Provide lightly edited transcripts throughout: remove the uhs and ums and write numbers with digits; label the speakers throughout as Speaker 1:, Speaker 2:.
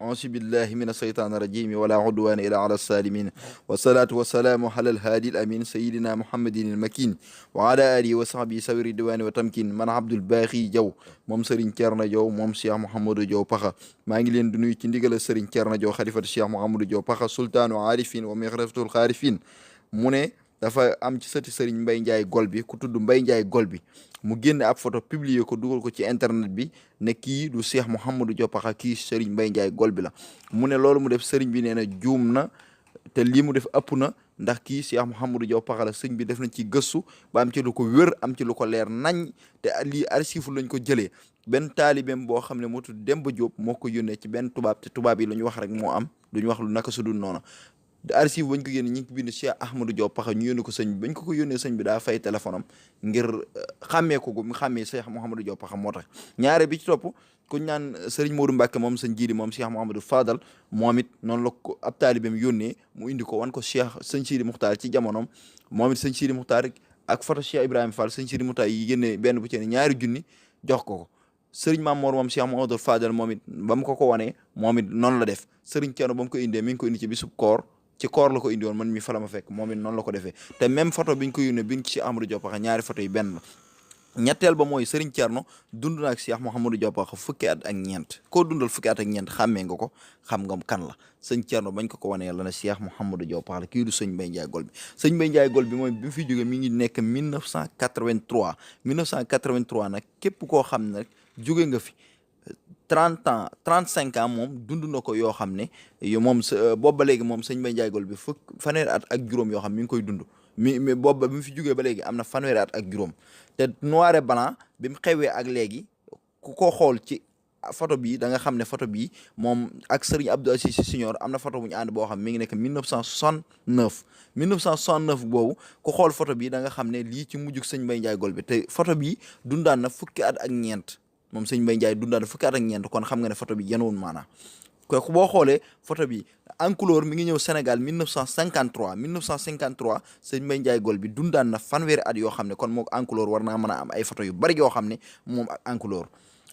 Speaker 1: أعوذ بالله من الشيطان الرجيم ولا عدوان إلا على الظالمين والصلاة والسلام على الهادي الأمين سيدنا محمد المكين وعلى آله وصحبه سوي الدوان وتمكين من عبد الباخي جو moom Serigne Thierno Diaw moom Cheikh Mouhamadou Diaw Pakha maa ngi leen di nuyu ci ndigal Serigne Thierno Diaw xalifatu Cheikh Mouhamadou Diaw Pakha sultaanu aarifin wa mighratul xaarifin mu ne dafa am ci sëti Serigne Mbaye Ndiaye Gol bi ku tudd Mbaye Ndiaye Gol bi mu génne ab photo publier ko dugal ko ci internet bi ne kii du Cheikh Mouhamadou Diaw Pakha kii Serigne Mbaye Ndiaye Gol bi la mu ne loolu mu def Serigne bi nee na juum na te lii mu def ëpp na ndax kii Cheikh Mouhamadou Diaw Pakha la sëñ bi def na ci gëstu ba am ci lu ko wér am ci lu ko leer nañ te lii archive lañ ko jëlee benn taalibeem boo xam ne moo tudd Demba Diop moo ko yónnee ci benn tubaab te tubaab yi la ñu wax rek moo am duñu wax lu naka su dul noonu archive bañ ko yónnee ñu ngi ko bind Cheikh Ahmadou Diaw Pakha ñu yónnee ko sëñ bi bañ ko yónnee sëñ bi daa fay téléphone am ngir xàmmee ko mu xàmmee Cheikh Mouhamadou Diaw Pakha moo tax ñaare bi ci topp kuñ naan Serigne Modou Mbacke moom sëñ jiidi moom Cheikh Mouhamadou Fadal moom it noonu la ko ab taalibeem yónnee mu indi ko wan ko Cheikh sëñ Sidi Muxtaar ci jamonoom moom it sëñ Sidi Muxtaar ak photo Cheikh Ibrahima Fall sëñ Sidi Muxtaar yi génnee benn bu ci ne ñaari junni jox ko Serigne Mamour moom Cheikh Mouhamadou Fadal moom it ba mu ko wanee moom it noonu la def Serigne Thierno ba mu ko indee mi ngi ko indi ci bisub koor ci koor la ko indi woon man mi fa la ma fekk moom it noonu la ko defee te même photo biñ ko yónnee biñ ci Ahmadou Diaw Pakha ñaari photo yi benn la ñetteel ba mooy Serigne Thierno dund na ak Cheikh Mouhamadou Diaw Pakha fukki at ak ñeent koo dundal fukki at ak ñeent xàmmee nga ko xam nga kan la sëñ Thierno bañ ko wanee la ne Cheikh Mouhamadou Diaw Pakha la kii du sëñ Mbaye Ndiaye Gol bi sëñ Mbaye Ndiaye Gol bi mooy bi mu fi jógee mi ngi nekk 1983 1983 nag képp koo xam ne rek jóge nga fi 30 ans 35 ans moom dund na ko yoo xam ne moom boobu ba léegi moom sëñ Mbaye Ndiaye Gol bi fanweeri at ak juróom yoo xam mi ngi koy dund mi boobu ba bi mu fi jógee ba léegi am na fanweeri at ak juróom te noir et blanc bi mu xewee ak léegi ku ko xool ci photo bii da nga xam ne photo bii moom ak Serigne Abdou Aziz Sy Senior am na photo bu ñu ànd boo xam mi ngi nekk 1969 1969 boobu ku xool photo bii da nga xam ne lii ci mujjug sëñ Mbaye Ndiaye Gol bi te photo bii dundaan na fukki at ak ñeent moom sëñ Mbaye Ndiaye dundaan na fukki at ak ñeent kon xam nga ne photo bi yenuwul maanaa kooku boo xoolee photo bi en couleur mi ngi ñëw Sénégal 1953 1953 sëñ Mbaye Ndiaye Gol bi dundaan na fanweeri at yoo xam ne kon moo en couleur war naa mën a am ay photo yu bari yoo xam ne moom ak en couleur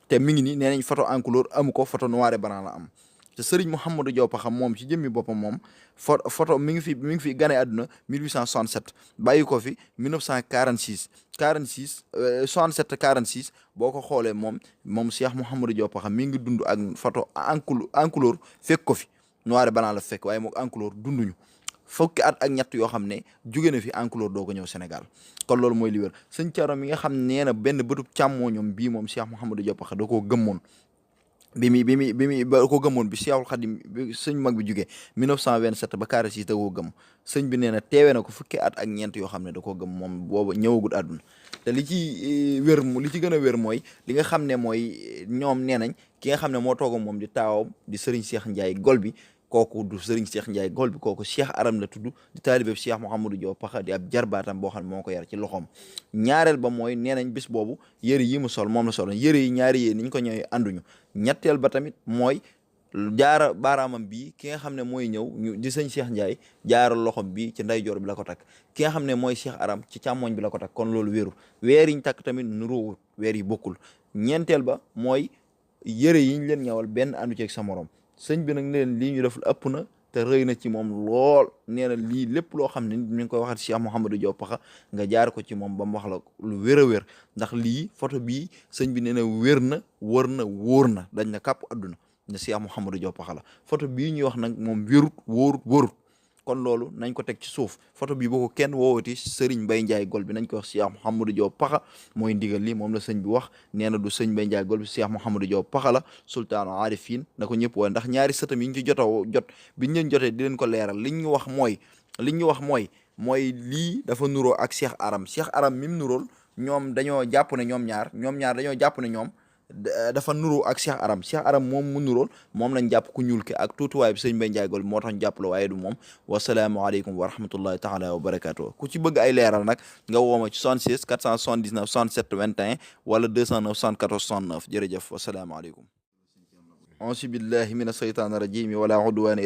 Speaker 1: te mi ngi nii nee nañ photo en couleur amu ko photo noir et blanc la am te Serigne Mouhamadou Diaw Pakha moom ci jëmmi boppam moom photo mi ngi fi gane àdduna 1867 bàyyi ko fi 1946 46 67 46 boo ko xoolee moom Cheikh Mouhamadou Diaw Pakha mi ngi dund ak photo en couleur fekk ko fi noir et blanc la fekk waaye moom en couleur dunduñu fukki at ak ñett yoo xam ne jóge na fi en couleur doo ko ñëw Sénégal kon loolu mooy li wér sëñ Thierno mi nga xam nee na benn bëtub càmmooñam bii moom Cheikh Mouhamadou Diaw Pakha da koo gëmmoon ba ko gëmmoon bi Cheikhul Khadim bi sëñ mag bi jógee 1927 ba 46 da koo gëm sëñ bi nee na teewee na ko fukki at ak ñeent yoo xam ne da koo gëm moom booba ñëwagul àdduna te li ci gën a wér mooy li nga xam ne mooy ñoom nee nañ ki nga xam ne moo toog moom di taawam di Serigne Cheikh Ndiaye Gol bi kooku du Serigne Cheikh Ndiaye Gol bi kooku Cheikh Aram la tudd di taalibe Cheikh Mouhamadou Diaw Pakha di ab jarbaatam boo xam ne moo ko yar ci loxoom ñaareel ba mooy nee nañ bis boobu yëre yi mu sol moom la sol yëre yi ñaari yéen niñ ko ñëwee ànduñu ñetteel ba tamit mooy jaara baaraamam bii ki nga xam ne mooy ñëw ñu di sëñ Cheikh Ndiaye jaara loxom bi ci ndeyjoor bi la ko takk ki nga xam ne mooy Cheikh Aram ci càmmoñ bi la ko takk kon loolu wéeru weer yiñ takk tamit nuróowul weer yi bokkul ñeenteel ba mooy yëre yiñ leen ñawal benn àndu ceeg sa morom sëñ bi nag ne leen lii ñu def ëpp na te rëy na ci moom lool nee na lii lépp loo xam ne nit mi ngi koy waxat Cheikh Mouhamadou Diaw Pakha nga jaar ko ci moom ba mu wax la lu wér a wér ndax lii photo bii sëñ bi nee na wér na wër na wóor na dañ na kàpp adduna ne Cheikh Mouhamadou Diaw Pakha la photo bii ñuy wax nag moom wérut wóorut kon loolu nañ ko teg ci suuf photo bi boo ko kenn woowati Serigne Mbaye Ndiaye Gol bi nañ ko wax Cheikh Mouhamadou Diaw Pakha mooy ndigal li moom la sëñ bi wax nee na du sëñ Mbaye Ndiaye Gol bi Cheikh Mouhamadou Diaw Pakha la sultaanu aarifin na ko ñëpp wooye ndax ñaari sëtam yi ñu ci jot biñ leen jotee di leen ko leeral liñ ñu wax mooy lii dafa nuroo ak Cheikh Aram mi mu nurool ñoom dañoo jàpp ne ñoom ñaar dañoo jàpp ne ñoom dafa nuroo ak Cheikh Aram moom mu nurool moom lañ jàpp ku ñuul ke ak tuutuwaay bi sëñ Mbaye Ndiaye Gol bi moo tax ñu jàpp la waaye du moom wasalaamualeykum wa rahmatullahi taala wa barakatuh ku ci bëgg ay leeral nag nga wooma ci 76 479 67 21 wala 209 74 69 jërëjëf wasalaamaaleykum auzu billahi min asheytaan rajim wala udwana